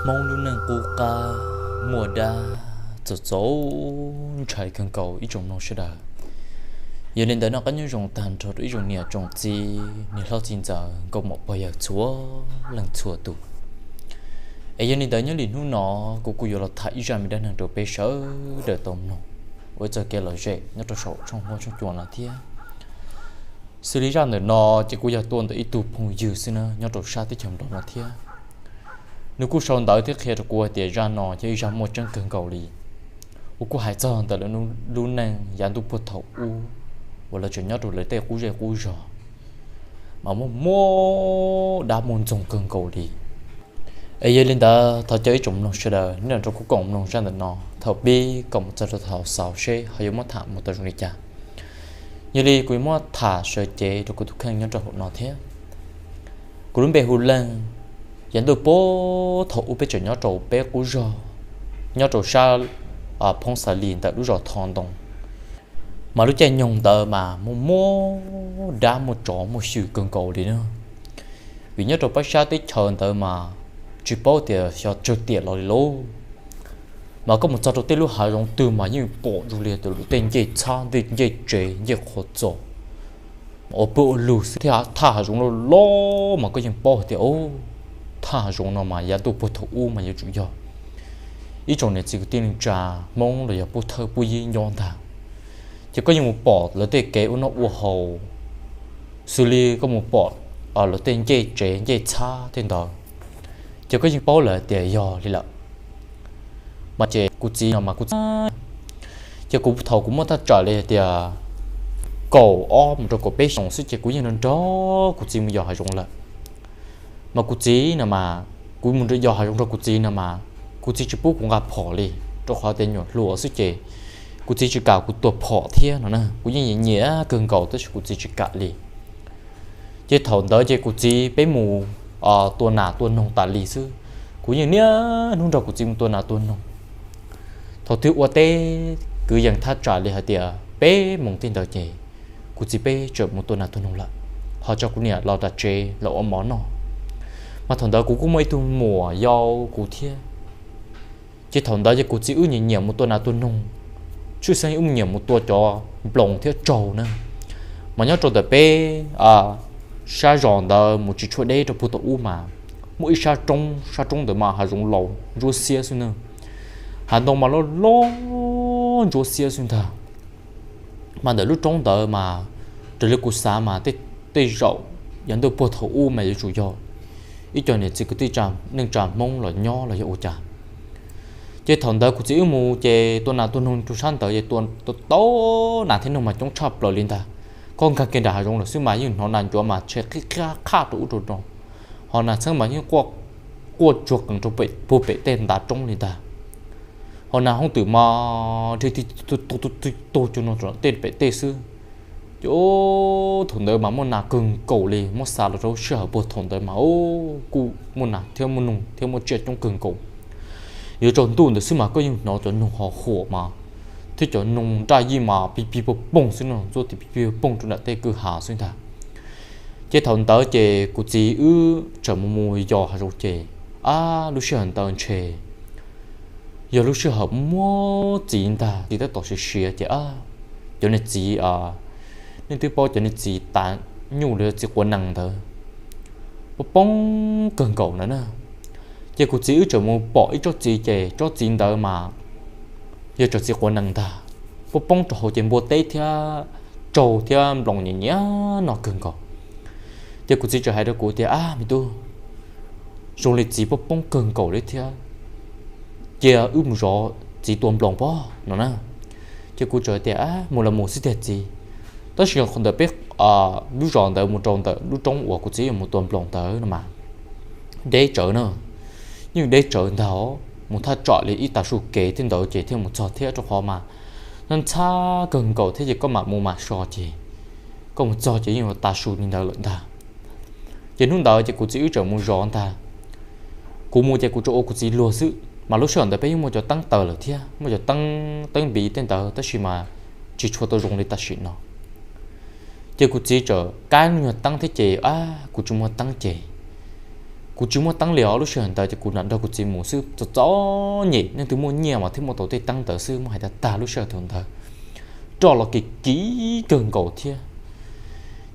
Hmoob lub neej qub qab muaj dab txaus txaus ntshai kawg nkaus ib tsoom mloog sawv daws. Yog li ntawd noj qab nyob zoo tag nrho rau ib tsoom niam tsoom txiv, niam hlob txiv ntxawm, nkauj muam pog yawg txhua leej txhua tus. Es yog li ntawd nyob li hnub no kuv kuj yuav los tham ib zaj me dab neeg rau peb sawv daws tau mloog ua txoj kev lom zem nyob rau saum tshooj huab tshooj cua no thiab. Xws li zaj ntawm no ces kuj yog tuaj ntawm ib tug phooj ywg xwb na nyob rau sab teb chaws Nplog no thiab. Nws kuj sau ntawv thiab qhia rau kuv hais tias zaj no yog ib zaj muaj tseeb kawg nkaus li, uas kuj hais txog ntawm lawv lub neej yav ntuj puag thaum ub uas lawv tseem nyob rau lawv tej qub zej qub zog, mas muaj muaj dab muaj ntxoog kawg nkaus li. Es yog li ntawd thov caw ib tsoom mloog sawv daws nyob nrog rau kuv koom mloog zaj ntawm no thaum pib kom mus txog rau thaum xaus seb ho yuav muab tham mus tau zoo li cas. Yog li kuv yuav muab tham sawv cev rau kuv tus kheej nyob rau hauv no thiab. Kuv lub npe hu Leej. Yav ntuj puag thaum ub peb tseem nyob rau peb qub zog, nyob rau sab Phoob Xav Lis ntawm lub zos Tho Ntoo. Mas lub caij nyoog ntawd mas muaj muaj dab muaj tsov muaj xyw kawg nkaus li na. Vim nyob rau pab sab teb chaws ntawd mas tsis paub tias xyov tsawg tiam los li lauj, mas koj mus txog rau tej lub hav zoov twg mas yeej pom zoo li tias lub tej ncej txhab, tej ncej tsev, ncej qhov txos, ua pw ua lug xwb thiab. Thaj hav zoov loj loj mas koj yeej paub hais tias, o, thaj hav zoov no mas yav ntuj puag thaum ub mas yuav tsum yog ib tsoom niam txiv kwv tij neej tsa Hmoob los yog pub thawj pub yib nyob ntag. Ces koj yeej mus pom lawv tej kev ua noj ua haus, xws li koj mus pom lawv tej ncej tsev ncej txhab tej ntawd, ces koj yeej paub lawm tias yog li lawm. Mas ces kuv txiv no mas kuv txiv, ces kuv thaum kuv muaj thaj tsam li hais tias kaum ob mus rau kaum peb xyoos xwb ces kuv yeej nrog nrog kuv txiv mus yos hav zoov lawm. Mas kuv txiv no mas, kuv mus yos hav zoov nrog kuv txiv no mas kuv txiv tsis pub kuv nqa phom li, rau qhov tias nyuam hluas xwb ces kuv txiv tsis kam kuv tua phom thiab no na. Kuv yeej nyiam nyiam kawg nkaus tab sis kuv txiv tsis kam li. Ces thaum ntawd ces kuv txiv peb mus tua nas tua noog tas li xwb. Kuv yeej niaj hnub nrog kuv txiv mus tua nas tua noog. Thaum twg ua teb kwv yees thaj tsam li hais tias peb moos tej ntawd ces kuv txiv peb tseem mus tua nas tua noog lawm, ho tso kuv niam los tom tsev los ua mov noj. Mas thaum ntawd kuv kuj muaj ib tug muam yau kuv thiab. Ces thaum ntawd ces kuv txiv wb nyiam nyiam mus tua nas tua noog, tshwj xeeb wb nyiam mus tua cov nploos thiab tsaug na. Mas nyob rau ntawm peb sab zos ntawd mus tsis tshua deb rau puag tom ub mas muaj ib sab roob, sab roob ntawd mas hav zoov laus ntsuab xiab xwb na. Hav ntoo mas loj loj ntsuab xiab xwb ntag. Mas ntawm lub roob ntawd mas raws li kuv xav mas tej, tej zaum yav ntuj puag thaum ub mas yuav tsum yog ib co niam txiv kwv tij neej tsa Hmoob los nyob los yog ua cas. Ces thaum ntawd kuv txiv wb mus ces tua nas tua noog rau sab ntawd ces tua tau nas thiab noog mas coob tshaj plaws li ntag. Koj nkag kiag nram hav zoov lawm xwb mas yeej hnov nas ncuav mas tshee qhib qhab qhaj rau ub rau no, ho nas txheeb mas yeej quaj tsuag qees rau puag pem tej ntav roob li ntag. Ho nas hoob twm mas tuag cuag no tej pem tej xwb. Ces thaum ntawd mas muaj nas kawg nkaus li, muab xav los rau sij hawm puag thaum ntawd mas kuj muaj nas thiab muaj noog thiab muaj tsiaj coob kawg nkaus. Yuav tsaus ntuj ntawd xwb mas koj yeej hnov cov noog ho huam mas, thiab cov noog nraj yij mas pig pig pog poog xwb no, ntxuaj tias pig pig pog poog rau nram tej kwj ha xwb ntag. Ces thaum ntawd ces kuv txiv wb tseem mus mus yos hav zoov ces, ab, lub sij hawm ntawd ntshe yog lub sij hawm muab txiv ntag, txiv tab tom siav siav ces, ab, cov niag txiv, nej twb paub cov niag txiv tav nyuj los yog txiv quav nees ntawd, poob poob kawg nkaus na na. Ces kuv txiv wb tseem mus pom ib tsob txiv ces tsob txiv ntawd mas yog tsob txiv quav nees ntag, poob poob rau hauv ces npua teb thiab tsaug thiab nploos nyiam nyiam noj kawg nkaus. Ces kuv txiv txawm hais rau kuv tias, ab me tub, zoo li txiv poob poob kawg nkaus li thiab, cia wb mus zov txiv tua nploos pob no na. Ces kuv txawm tias, mus los mus xwb tiag txiv. Tab sis qhov ntawm peb lub zos ntawd mus rau ntawm lub roob uas kuv txiv yuav mus tua nploos ntawd no mas deb tsawv na, yeej deb tsawv ntag, mus thaj tsam li ib tav su kev tej ntawd ces thiaj mus txog thiab, rau qhov mas ntxhab kawg nkaus thiab ces koj mam mus mam so ces koj mus txog ces yeej yuav tav su li ntawd lawm ntag. Ces hnub ntawd ces kuv txiv wb tseem mus zov ntag. Kuv mus ces kuv tsuas ua kuv txiv luag xwb, mas lub sij hawm ntawd peb yeej muaj cov teeb taws lawm thiab muaj cov teeb, teeb npiv tej ntawd tab sis mas tsis tshua tau zoo li tam sim no. Ces kuv txiv txawm kaib lub nyuag teeb thiab ces, ab, kuv tsis muaj teeb ces Kuv tsis muaj teeb li os, lub sij hawm ntawd ces kuv lam nrog kuv txiv mus xwb, txom txom nyem, leej twg muaj nyiaj mas thiaj muaj tau tej teeb ntawd xwb, muab hais tag tag lub sij hawm thaum ntawd roj los kim kim kawg nkaus thiab.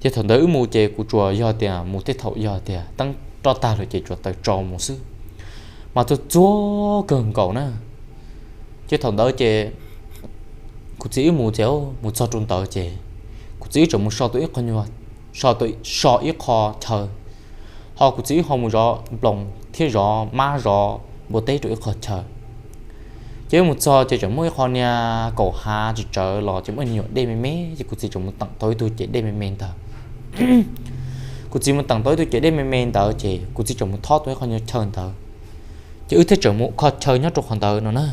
Ces thaum ntawd wb mus ces kuv tsuas yog tias mus tej thaum yog tias teeb roj tag lawm ces tsuas taws tso mus xwb, mas txog txog kawg nkaus na. Ces thaum ntawd ces kuv txiv wb mus ces mus txog rau ntawd ces kuv txiv wb tseem mus so ib qho, so ib qho chaw, ho kuv txiv wb ho mus zov nploos thiab zov mab zov npua teb rau ib qho chaw. Ces wb mus txog ces tseem muaj ib qho niag kaum hav tsis tsawv los ces muaj ib nyuag dej me me ces kuv txiv tseem mus teem tau ib tug cev dej me me ntawd. Kuv txiv mus teem tau ib tug cev dej me me ntawd ces kuv txiv tseem mus thob tau ib qho nyuag chaw ntawd, ces wb thiaj tseem mus qho chaw nyob rau qhov ntawd no na.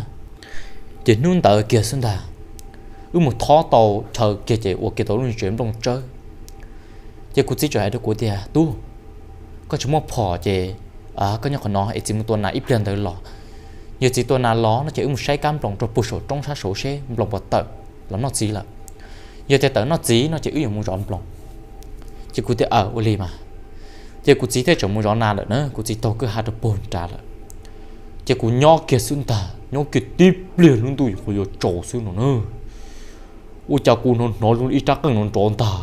Ces hnub ntawd kiag xwb ntag, wb mus thob tau chaw kiag ces ua kiag tau lub tsev nplooj tsawb. Ces kuv txiv tseem hais rau kuv tias, Tub, koj tsis muaj phom ces koj nyob qhov no es txiv mus tua nas ib pliag ntawd los. Yog txiv tua nas los no ces wb mus saib kab nploos rau puag saum roob sab saud seb nploos puas tawm los noj txiv lawm. Yog tias tawm noj txiv no ces wb yuav mus zov nploos. Ces kuv tias, Aw, ua li mas. Ces kuv txiv thiaj tseem mus zov nas lawm na, kuv txiv taug kwj ha rau puag nrad lawm. Ces kuv nyob kiag xwb ntag, nyob kiag tib pliag lub ntuj yuav tsaus xwb no na, ua cas kuv hnov hnov zoo li ib rab qeej nrov nrov ntag,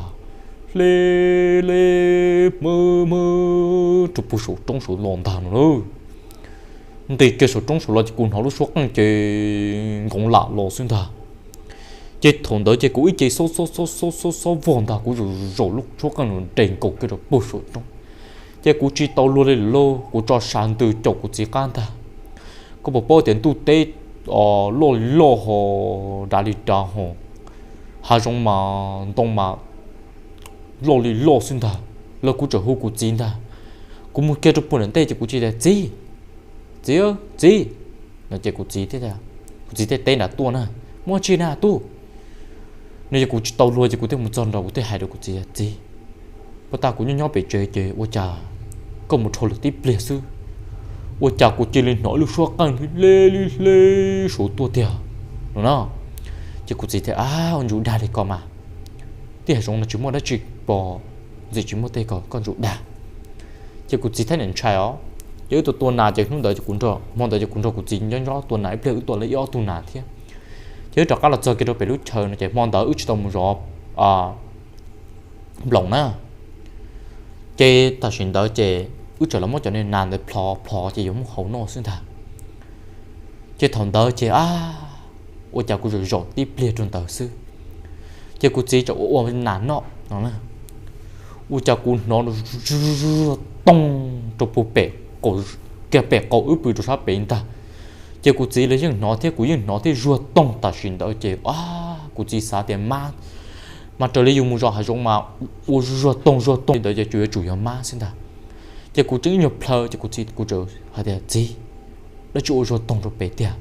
hle hle, hmab hmab rau puag saum roob saud los ntag no na. Nqis kiag saum roob saud los ces kuv hnov lub suab qeej ces nkoov lam los xwb ntag. Ces thaum ntawd ces kuv ib ce xob xob xob xob xob xob vog ntag, kuv zaum zaum lub suab qeej nres nkaus kiag rau puag saum roob. Ces kuv tsis tau luag li lawm lauj, kuv tso sas ntws caum kuv txiv qab ntag. Koj puas paub tias ntuj teb loj li loj ho, dav li dav ho, hav zoov mas ntoo mas loj li loj xwb ntag. Los kuv tseem hu kuv txiv ntag. Kuv mus kiag rau puag nram ntej ces kuv txiv tias, Txiv, txiv, txiv, no ces kuv txiv, kuv txiv thiaj teb nram tuaj na, Muaj tsi na tub? No ces kuv tsis tau luag ces kuv thiaj mus txog nraud kuv thiaj hais rau kuv txiv tias, Txiv, puag ta kuv nyob nyob pem tsev ces ua cas koj mus dhau lawm tib pliag xwb, ua cas kuv cia li hnov ib lub suab qeej hle li hle saud tuaj tiag no na. Ces kuv txiv tias, Ab, ua ntsuj dag li ko mas, tej hav zoov no tsis muaj dab tsi pom, ntxim tsis muaj tej ko, koj ntsuj dag. Ces kuv txiv thiaj niam ntshai os. Ces wb tua tua nas ces hnub ntawd ces kuv nrog, hmo ntawd ces kuv nrog kuv txiv nyob nyob tua nas ib pliag, wb tua lawm ib ob tug nas thiab. Ces wb rov qab los txog kiag rau pem lub chaw no ces hmo ntawd wb tsis tau mus zov nploos na. Ces tam sim ntawd ces wb txawm los muab cov niag nas ntawd plhov plhov ces yuav muab hau noj xwb ntag. Ces thaum ntawd ces ab, ua cas kuv zaum zaum tib pliag rau ntawd xwb, ces kuv txiv txawm ua ua nas noj no na, ua cas kuv hnov zuag toog rau puag pem, kiag pem qaum wb pw rau sab pem ntag. Ces kuv txiv los yeej hnov thiab kuv yeej hnov thiab, zuag toog tam sim ntawd ces ab, kuv txiv xav tias mab, mas raws li yus mus zov hav zoov mas ua zuag toog zuag toog li ntawd ces tsuas yuav tsum yog mab xwb ntag. Ces kuv tseem ib nyuag plhaw ces kuv txiv, kuv txawm hais tias, Txiv, dab tsi ua zuag toog rau pem tiag?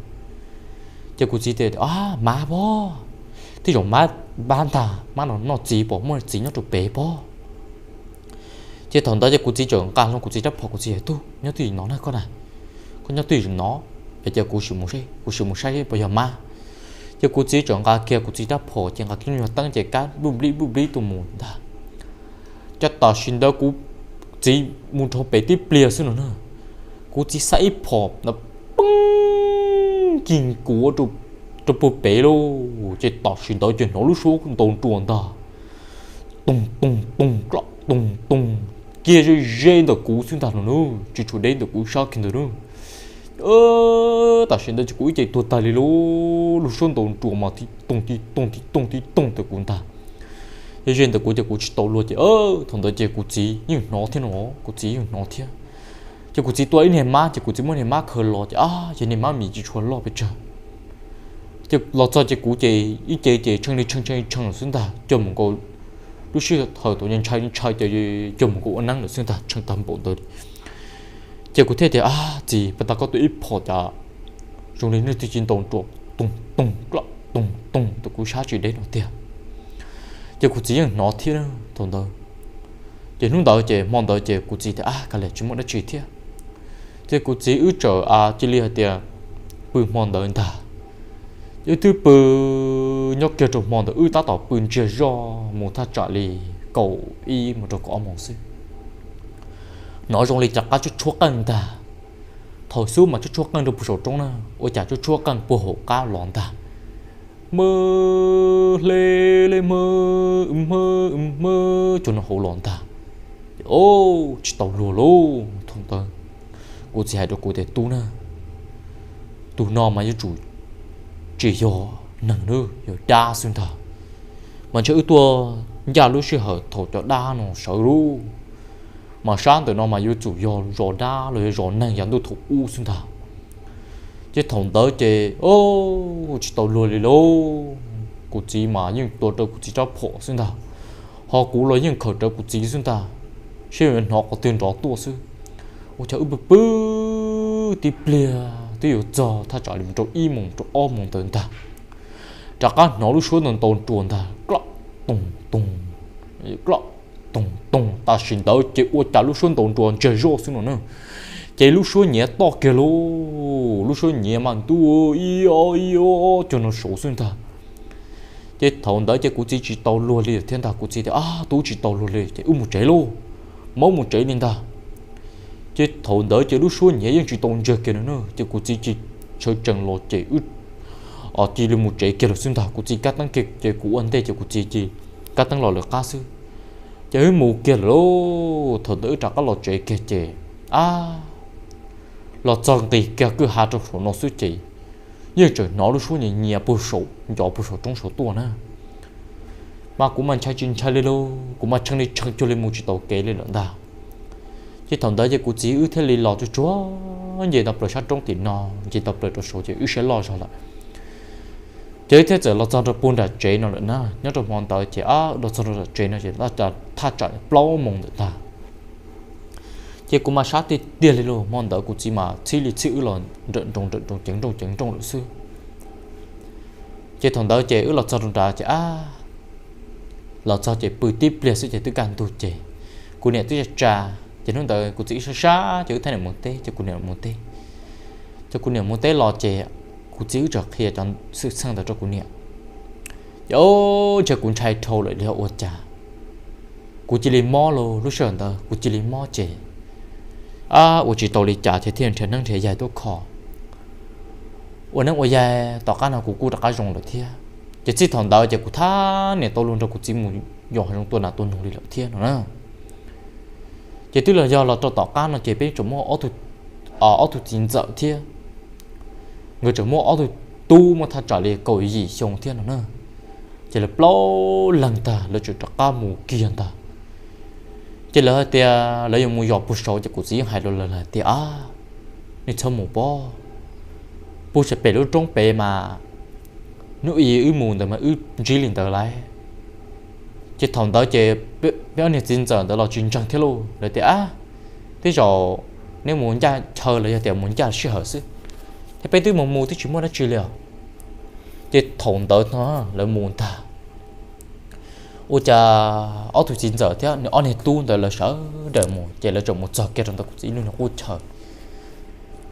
Ces kuv txiv tias, Ab, mab pob, tej zaum mab, mab ntag, mab no noj txiv, pom muaj txiv nyob rau pem pob. Ces thaum ntawd ces kuv txiv txawm nqa hlo kuv txiv rab phom, kuv txiv hais, Tub, nyob twj ywm no na koj na, koj nyob twj ywm no, es cia kuv sim mus saib, kuv sim mus saib puas yog mab. Ces kuv txiv txawm nqa kiag kuv txiv rab phom ces nqa kiag lub nyuag teeb ces kab npuj nplib npuj nplib tuaj mus ntag. Ces tam sim ntawd kuv txiv mus dhau pem tib pliag xwb no na, kuv txiv xa ib phom ntawd poob kig nkuav rau puag pem lauj. Ces tam sim ntawd ces hnov lub suab ntaus nruas ntag, toog toog toog, toog toog, kiag ze ze ntawm kuv xwb ntag no na, tsis tshua deb ntawm kuv sab kiag ntawd na. Tam sim ntawd ces kuv ib ce tuag tag li lauj, lub suab ntaus nruas mas tib toog tib toog tib toog tib toog ntawm kuv ntag. Ze ze ntawm kuv ces kuv tsis tau luag ces thaum ntawd ces kuv txiv yeej hnov thiab no, kuv txiv yeej hnov thiab. Ces kuv txiv tua ib niag mab ces kuv txiv muab niag mab khaws los ces ab, yog niag mab mis tsis tshua loj pes tsawg. Ces los txog ces kuv ces ib ce ces tshee li tshee tshee tshee xwb ntag, cog mus nkaus, lub sij hawm thaum ntshai ntshai ces cog mus nkaus ua neeb lawm xwb ntag, tshee tag npaum ntawd. Ces kuv thiaj tias, Ab txiv, puag ta koj tua ib phom cas zoo li leej twg cia li ntaus nruas toog toog, toog toog ntawm kuv sab tsis deb no tiag. Ces kuv txiv yeej hnov thiab thaum ntawd. Ces hnub ntawd ces hmo ntawd ces kuv txiv tias, Ab, kav liam, tsis muaj dab tsi thiab. Ces kuv txiv wb txawm cia li hais tias pw hmo ntawd ntag. Wb twb pw nyob kiag rau hmo ntawd, wb tab tom pw ntsiag zog mus thaj tsam li kaum ib mus rau kaum ob moos xwb. hnov zoo li rov qab tshuab tshuab qeej ntag. Thaum xub mas tshuab tshuab qeej rau puag saum roob na, ua cas tshuab tshuab qeej puag hauv qab los ntag. Mw, hle, hle, mw, mw, mw, cuag no hauv los ntag. Ces, o, tsis tau luag lauj. Thaum ntawd kuv txiv hais rau kuv tias, Tub na, tus no mas yuav tsum tsis yog neeg, yog dab xwb ntag. Mas ntshe wb tuaj ncaj lub sij hawm thaum cov dab no sawv lauj. Mas sab ntawm no mas yuav tsum yog zos dab los yog zos neeg yav ntuj thaum ub xwb ntag. Ces thaum ntawd ces, o, tsis tau luag li lauj. Kuv txiv mas yeej tua rau kuv txiv rab phom xwb ntag, ho kuv los yeej khawm rawv kuv txiv xwb ntag, saib yuav hnov qhov twg nrov tuaj xwb. Ua cas wb pw pw tib pliag twb yuav txog thaj tsam li rau ib moos rau ob moos ntawd ntag, rov qab hnov lub suab ntaus ntaus nruas ntag, kloj toog toog, kloj toog toog. Tam sim ntawd ces ua cas lub suab ntaus nruas ntsiag zoj xwb no na, ces lub suab nyiav toj kiag lauj. Lub suab nyiav mas ntuj, ib ob ib ob cuag no saud xwb ntag. Ces thaum ntawd ces kuv txiv tsis tau luag li thiab ntag. Kuv txiv tias, Ab, twb tsis tau luag li ces wb mus tsev lauj, mus mus tsev li ntag. Ces thaum ntawd ces lub suab nyiav yeej tsis tau ntsiag kiag no na, ces kuv txiv cia sawv tsees los ces wb cia li mus tsev kiag lawm xwb ntag. Kuv txiv kab teeb kiag ces kuv ua ntej ces kuv txiv cia li kab teeb los lawv qab xwb. Ces wb mus kiag lawm lauj. Thaum ntawd wb rov qab los tsev kiag ces, ab, los txog nqis kiag kwj ha rau saum no xwb ces yeej tseem hnov lub suab nyiav nyiav puag saum, nco puag saum roob saud tuaj na. Mas kuv mas ntshai tsis ntshai li lauj, kuv mas tshee li tshee cuag li mus tsis tau kev li lawm ntag. Ces thaum ntawd ces kuv txiv wb thiaj li los tsuag tsuag nce tau plaws sab roob tim no, nce tau plaws rau saud ces wb siab loj zog lawm. Ces wb thiaj txawm los txog rau puag nram tsev no lawm na. Nyob rau hmo ntawd ces, ab, los txog rau nram tsev no ces thaj tsam plaub moos ntawm ntag. Ces kuv mas sab tiag tiag li lauj, hmo ntawd kuv txiv mas txhib li txhib wb los nrawm nroos nrawm nroos ceev nrooj ceev nrooj lawm xwb. Ces thaum ntawd ces wb los txog rau nrad ces, ab, los txog ces pw tib pliag xwb ces twb kaj ntug ces kuv niam twb tsa tsa. Ces hnub ntawd kuv txiv wb sab sab ces wb thiaj niam mus teb, ces kuv niam mus teb. Ces kuv niam mus teb los ces kuv txiv wb txawm qhia cov xwm txheej ntawd rau kuv niam. Ces, o, ntshe kuv ntshai dhau lawm li ua cas kuv cia li mob lauj. Lub sij hawm ntawd kuv cia li mob ces, ab, ua tsis tau li cas ces thiaj nrhiav neeb nrhiav yaig tuaj kho. Ua neeb ua yaig tom qab no kuv kuj rov qab zoo lawm thiab. Ces txij thaum ntawd ces kuv thiaj niam tau luag nrog kuv txiv mus yos hav zoov tua nas tua noog li lawm thiab no na. Ces twb los yog los rau tom qab no ces peb tseem muaj ob tug txiv ntxawm thiab. Nkawd tseem muaj ob tug tub muaj thaj tsam li kaum yim xyoo thiab no na. Ces lawv plaub leeg ntag lawv tseem rov qab mus kiag ntag. Ces lawv hais tias lawv yuav mus yos puag saud ces kuv txiv yeej hais rau lawv hais tias, ab, nej txhob mus pob, puag saum pem lub roob pem mas hnub ib wb mus ntawd mas wb ntsib li ntawd lauj. Ces thaum ntawd ces peb ob niag txiv ntxawm ntawd los tsis ntseeg thiab lauj, lawv tias, ab, tej zaum neb mus ncaj chaw los yog tias mus ncaj sij hawm xwb, thiab peb twb mus mus twb tsis muaj dab tsi li os. Ces thaum ntawd no lawv mus ntag, ua cas ob tug txiv ntxawm thiab nws ob niag tub ntawd lawv sawv daws mus ces lawv tseem mus txog kiag rau ntawm kuv txiv lub niag qub chaw.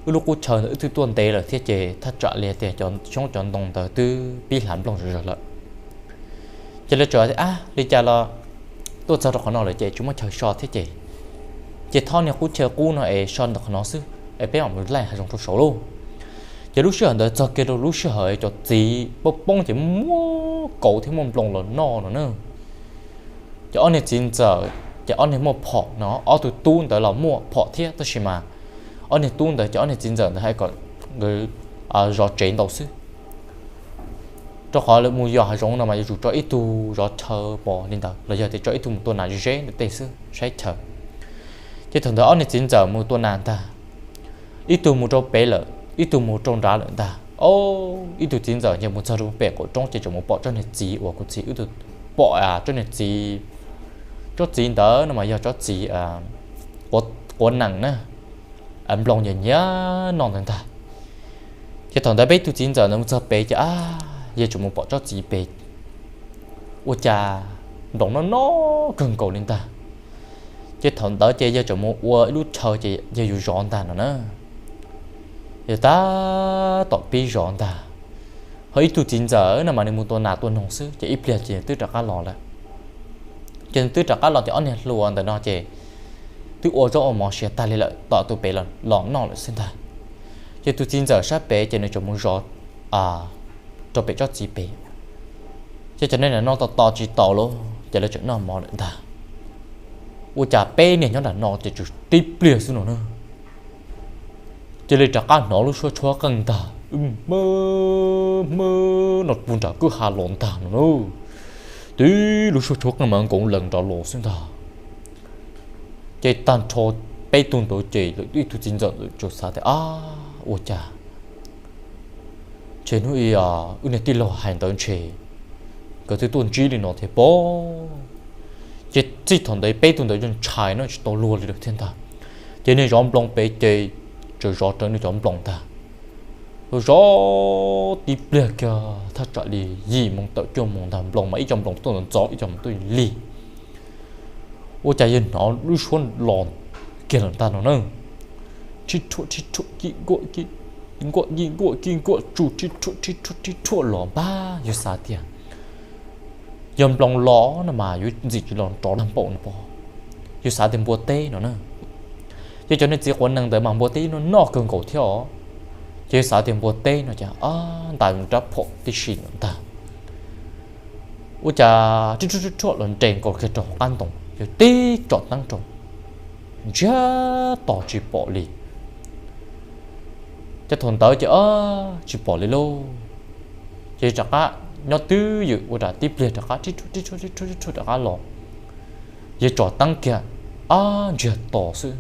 Wb lub qub chaw ntawd wb twb tuaj ntev lawm thiab ces thaj tsam li tias cov xyoob cov ntoo ntawd twb pib hlav nplooj zom zaws lawm. Ces lawv txawm tias, ab, li cas los tuaj txog rau qhov no lawm ces tsis muaj chaw so thiab ces, ces thov niag qub chaw qub no es so ntawm qhov no xwb es peb mam mus laij hav zoov rau saud lauj. Ces lub sij hawm ntawd txog kiag rau lub sij hawm cov txiv poob poob ces muaj kauv thiab muaj nploos los noj no na. Ces ob niag txiv ntxawm ces ob niag muaj phom no, ob tug tub ntawd los muaj phom thiab tab sis mas ob niag tub ntawd ces ob niag txiv ntxawm ntawd hais kom nkawd zov tsev ntau xwb, rau qhov lawv mus yos hav zoov no mas yuav tsum tso ib tug zov chaw pov li ntawd los yog tias tso ib tug mus tua nas ze ze ntawm tej xwb saib chaw. Ces thaum ntawd ob niag txiv ntxawm mus tua nas ntag, ib tug mus rau pem lawm ib tug mus rau nrad lawm ntag. O, ib tug txiv ntxawm ces mus txog rau pem qaum roob ces tseem mus pom tsob niag txiv uas kuv txiv wb tau pom, tsob niag txiv, tsob txiv ntawd no mas yog tsob txiv quav nees na, nploos nyiam nyiam noj ntawd ntag. Ces thaum ntawd peb tug txiv ntxawm ntawd mus txog pem ces, ab, yawg tseem mus pom tsob txiv pem ua cas nploos noj noj kawg nkaus li ntag. Ces thaum ntawd ces yawg tseem mus ua ib lub chaw ces yawg yuav zov ntag no na. Yawg tab tom pib zov ntag, ho ib tug txiv ntxawm no mas nws mus tua nas tua noog xwb ces ib pliag ces nws twb rov qab los lawm. Ces nws twb rov qab los ces ob niag hluas ntawm no ces twb ua zaub ua mov siav tag li lawm, tom tus pem los noj lawm xwb ntag. Ces tus txiv ntxawm sab pem ces nws tseem mus zov rau pem tsob txiv pem, ces cov neeg nram no tos tos tsis tau lawm ces lawv tseem noj mov lawm ntag. Ua cas peb niag nyob nram no ces tsuas tib pliag xwb no na, cia li rov qab hnov lub suab tshuab qeej ntag, hmab hmab no puag nram kwj ha los ntag no na. Tib lub suab tshuab qeej mas nkoos lees nrov los xwb ntag. Ces tag nrho peb tug ntawd ces lawv ib tug txiv ntxawm ntawd tsuas xav tias, Ab, ua cas ntshe hnub i wb niag tij laug hais ntawd ntshe nkawd twb tuaj ntsib li no thiab pob. Ces txij thaum ntawd peb tug ntawd yeej ntshai no tsis tau luag li lawm thiab ntag. Ces niag zov nploos pem ces tseem zov raws nws cov nploos ntag. Zov tib pliag kiag thaj tsam li yim moos tawm cuaj moos ntag, nploos mas ib co nploos tuaj ntxov ntxov, ib co mas tuaj lig. Ua cas yawg hnov lub suab los kiag lawm ntag no na. Rhib rhuaj rhib rhuaj, kij nkuaj kij nkuaj, kij nkuaj kij nkuaj, tsuj rhib rhuaj rhib rhuaj rhib rhuaj los npab, yawg xav tias yog nploos los no mas yuav ntxim tsis los nrov nag npaum no pob. Yawg xav tias npua teb no na. Ces cov niag txiv quav nees ntawd mas npua teb noj noj kawg nkaus thiab os. Ces yawg xav tias npua teb no ces nta rab phom tib si ntag. Ua cas rhib rhuaj rhib rhuaj los nres nkaus kiag rau hauv qab ntoo, yawg tib tsom teeb rau, ntsiag to tsis pom li. Ces thaum ntawd ces tsis pom li lauj. Ces rov qab nyob twj ywm ua rau tib pliag rov qab rhib rhuaj rhib rhuaj rhib rhuaj rov qab los. Yawg tsom teeb kiag, ab, ntsiag to xwb,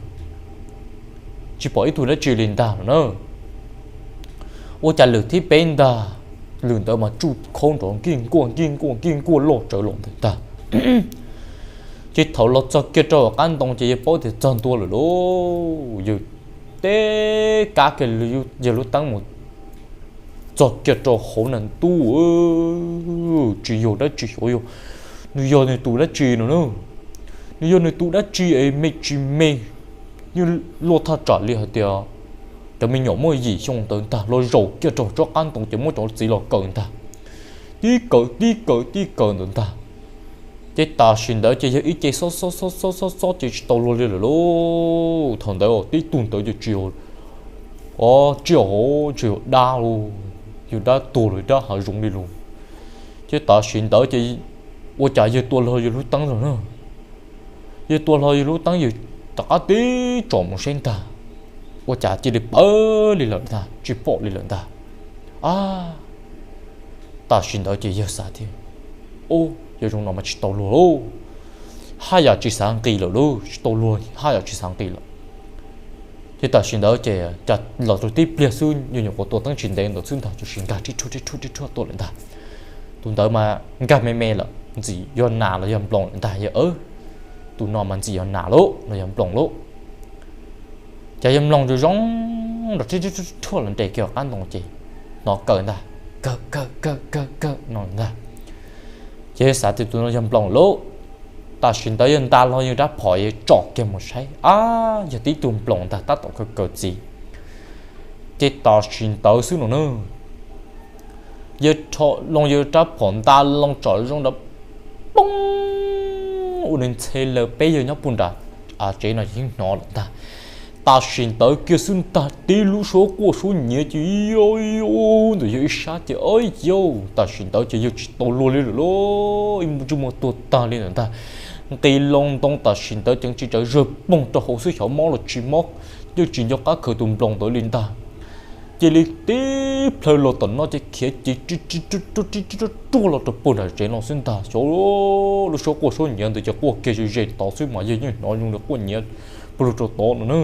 tsis pom ib tug dab tsi li ntag no na. Ua cas lwm thib peb ntag, lwm ntawd mas tsuj khaub nrov nkij nkuaj nkij nkuaj nkij nkuaj loj tsawv los ntawm ntag. Ces thaum los txog kiag rau hauv qab ntoo ces yawg paub tias txog ntua lawm lauj, yawg tib kab kiag yawg lub teeb mus txog kiag rau hauv na ntuj, tsis yog dab tsi xyov yog, nws yog nws tus dab tsi no na. Nws yog nws tus dab tsi es me tsis me, yeej luaj thaj tsam li hais tias cov me nyuam muaj yim xyoo ntawd ntag los zaum kiag rau tsob qab ntoo ces muab cov txiv los kaw ntag, tib kaw tib kaw tib kaw ntawd ntag. Ces tam sim ntawd ces yawg ib ce xob xob xob xob xob xob ces tsis tau luag li lawm lauj. Thaum ntawd tib tug ntawd ces tsis yog, o, tsis yog, tsis yog dab lauj, yog dab tuag los dab hav zoov li lauj. Ces tam sim ntawd ces ua cas yawg tua hlo yawg lub teeb lawm na. Yawg tua hlo yawg lub teeb, yawg rov qab tib tsom mus saib ntag, ua cas cia li pawv li lawm ntag, tsis pom li lawm ntag. A, tam sim ntawd ces yawg xav tias, ub, yog zoo no mas tsis tau luag lauj, haj yam tsis xav nqis lawm lauj, tsis tau luag haj yam tsis xav nqis lawm. Ces tam sim ntawd ces cas los rau tib pliag xwb, yawg nyuam qhuav tua teeb tsis ntev ntawd xwb ntag, tam sim nkag rhib rhuaj rhib rhuaj rhib rhuaj tuaj lawm ntag. Tus ntawd mas nkag me me lawm, ntxim yog nas los yog nploos lawm ntag, yawg, tus no mas ntxim yog nas lauj los yog nploos lauj. Ces yawg mloog zoo zoo, nrov rhib rhuaj los nres kiag qab ntoo ces hnov kaw ntag, kaw kaw kaw kaw kaw no ntag. Ces yawg xav tias tus no yog nploos lauj. Tam sim ntawd yawg nta hlo yawg rab phom yawg tsom kiag mus saib, a, yog tib tug nploos ntag tab tom kaw kaw txiv. Ces tam sim ntawd xwb no na, yawg rho loo yawg rab phom nta loo tsom zoo nrad, poob, ua nws ntxhe lawm, peb yawg nyob puag nram tsev no yeej hnov lawm ntag. Tam sim ntawd kiag xwb ntag tib lub suab quaj suab nyiav ces ntawm yawg ib sab ces, a, yawg, tam sim ntawd ces yawg tsis tau luag li lawm lauj, ib ntsej muag tuag tag li ntawd ntag. Nqis loo ntoo tam sim ntawd ceev tsis tsawv zawg poog rau hauv xwb, xyov mob los tsis mob, yeej tsis nco qab khaws tus nploos ntawd li ntag. Cia li tib plhaw los tom no ces khiav ceev ri ri ruaj ruaj los rau puag nram tsev no xwb ntag. Xyov lub suab quaj suab nyiav ntawd ces quaj kiag ze ze tod xwb mas yawg yeej hnov zoo li quaj nyiav puag lug rau tod no na.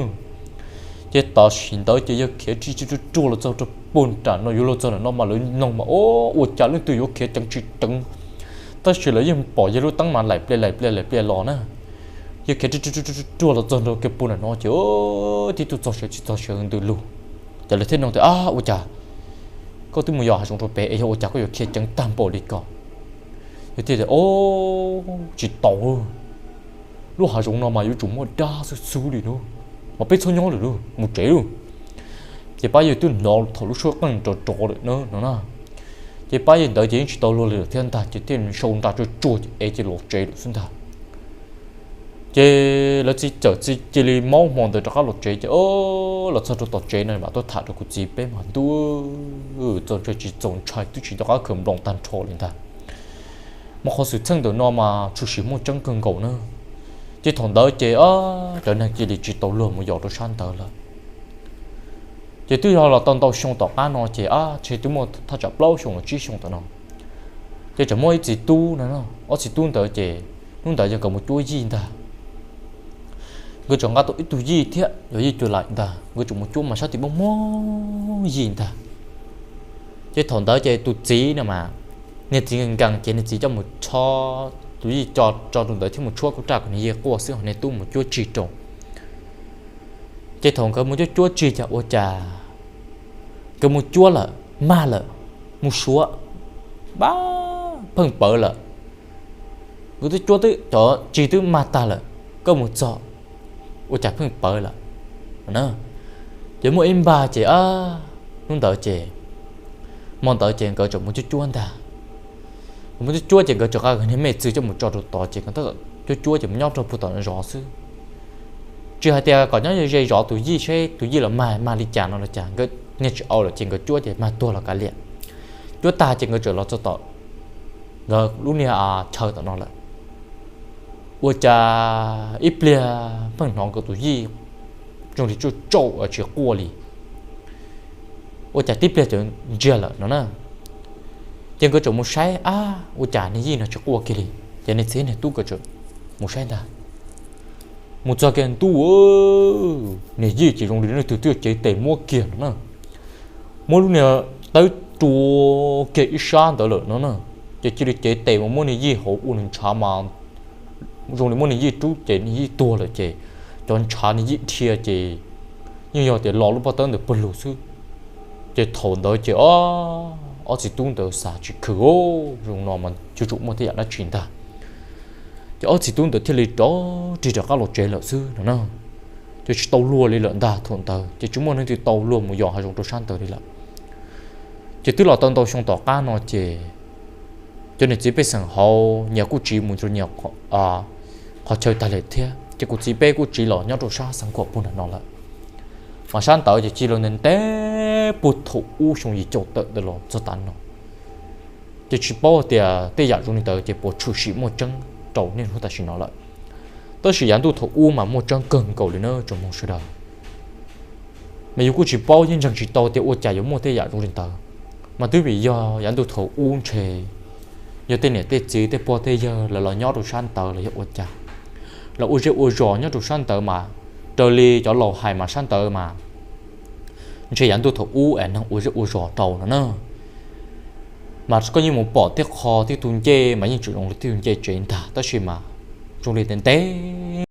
Ces tam sim ntawd ces yawg khiav ri ri ruaj ruaj los txog rau puag nram no, yuav luag txog nram no mas lawv mloog mas, o, ua cas leej twg yuav khiav ceev tsis ceev. Tab sis lawv yeej pom yawg lub teeb mas laim plias laim plias laim plias los na. Yawg khiav ri ri ruaj ruaj los txog nrog kiag puag nram no ces tib tug txog siav tsis txog siav ntws lug. Ces lawv thiaj nug tias, a, ua cas koj twb mus yos hav zoov rau pem es yog ua cas koj yuav khiav ceev tag npaum li ko? Yawg thiaj tias, o, tsis tau, lub hav zoov no mas yuav tsum muaj dab xwb xwb li lauj, mas peb txhob nyob lawm lauj, mus tsev lauj. Ces pab yawg twb hnov thaum lub suab qeej rov rov lawm no na. Ces pab yawg ntawd ces yeej tsis tau luag li lawm thiab ntag, ces thiaj sau nra tsuag tsuag es ces los tsev lawm xwb ntag. Ces lawv txiv cawm txiv cia li maub hmo ntawd rov qab los tsev ces, o, los txog rau tom tsev no mam tuaj tham rau kuv txiv peb mas ntuj, txaus ntshai tsis txaus ntshai twb tsis nco qab khawm nploos tag nrho li ntag. Mas qhov xwm txheej ntawm no mas tshwm sim muaj tseeb kawg nkaus na. Ces thaum ntawd ces cov neeg cia li tsis tau luag mus yos rau sab ntawd lawm. Ces twb yog los tau ntau xyoo tom qab no ces, a, ntshe twb muaj thaj tsam plaub xyoo los tsib xyoo tom no, ces tseem muaj ib txiv tub no, ob txiv tub ntawd ces hnub ntawd yog nkawd mus cuab yij ntag. Nkawd tseem nqa tau ib tug yij thiab yog yij cuag laim ntag, nkawd tseem mus cuab mas sab tim muaj muaj yij ntag. Ces thaum ntawd ces tus txiv no mas, niag txiv nkees nkees ces niag txiv coj mus tso tus yij co tso rau ntawd thiab mus tshuab kuv raj kom niag yij quaj xwb ho niag tub mus cuab tsis rau. Ces thaum nkawd mus cuab cuab tsis cas ua cas nkawd mus cuab lawm mag lawm, mus suav pheej pawv lawm. Nkawd twb cuab twb cov tsis twb mag tag lawm, koj mus txog ua cas pheej pawv lawm. Ces muaj ib npag ces, hnub ntawd ces, hmo ntawd ces nkawd tseem mus cuab cuab ntag. Mus cuab cuab ces nkawd tseem nqa niag mej txwv coj mus tso rau tod ces nkawd tab tom cuab cuab ces mus nyob rau puag tom zov xwb. Tsis hais tias kom nyob ze zov tus yij seb tus yij los mag mag li cas no los cas, nkawd niag tsis au lawm ces nkawd cuab ces mag tuag los kav liam. Cuab tag ces nkawd tseem los txog tom nkawd lub niag chaw tom no lawm. Ua cas ib pliag pheej hnov nkawd tus yij zoo li tsuj tsauj tsis quaj li. Ua cas tib pliag txawm ntsiag lawm no na. Ces nkawd tseem mus saib, ab, ua cas niag yij no tsis quaj kiag li. Ces niag txiv niag tub nkawd tseem mus saib ntag. Mus txog kiag ntuj, niag yij ces zoo li leej twg twb cev tes muab kiag no na. Muab lub niag tawb rua kiag ib sab ntawd lawm no na. Ces cia li cev tes mus muab niag yij hauv ua nws ntshav mas zoo li muab niag yij rub ces niag yij tuag lawm ces cov ntshav niag yij dhia ces yeej yog tias lo lub pob tawb ntawd pawg lug xwb. Ces thaum ntawd ces ob txiv tub ntawd xav tsis khwm, zoo no mas yuav tsum muaj tej yam dab tsi ntag. Ces ob txiv tub ntawd thiaj li rov rig rov qab los tsev lawm xwb no na. Ces tsis tau luag li lawm ntag, thaum ntawd ces tsis muaj neeg twg tau luag mus yos hav zoov rau sab ntawd li lawm. Ces twb los tau ntau xyoo tom qab no ces cov niam txiv pej xeem hauv nyias kuj tsiv mus rau nyias qhov chaw tag lawm thiab, ces kuv txiv peb kuj tsiv los nyob rau sab Xeev Khuam puag nram no lawm. Mas sab ntawd ces cia li ntev ntev puag thaum ub xyoo yim caum tawm ntawd los txog tav no, ces tsis paub tias tej yam zoo li ntawd ces puas tshwm sim muaj tseeb rau niaj hnub tam sim no lawm. Tab sis yav ntuj thaum ub mas muaj tseeb kawg nkaus li na tsoom mloog sawv daws. Mas yus kuj tsis paub yeej ntseeg tsis tau tias ua cas yuav muaj tej yam zoo li ntawd. Mas twb vim yog yav ntuj thaum ub ntshe yog tej niam tej txiv tej pog tej yawg lawv los nyob rau sab ntawd los yog ua cas, los ua zej ua zos nyob rau sab ntawd mas, raws li cov laus hais mas sab ntawd mas ntshe yav ntuj thaum ub es neeg ua zej ua zos rau no na. Mas koj yeej mus pom tej qho tej tug ncej mas yeej tseem zoo li tej tug ncej tsev ntag, tab sis mas zoo li ntev ntev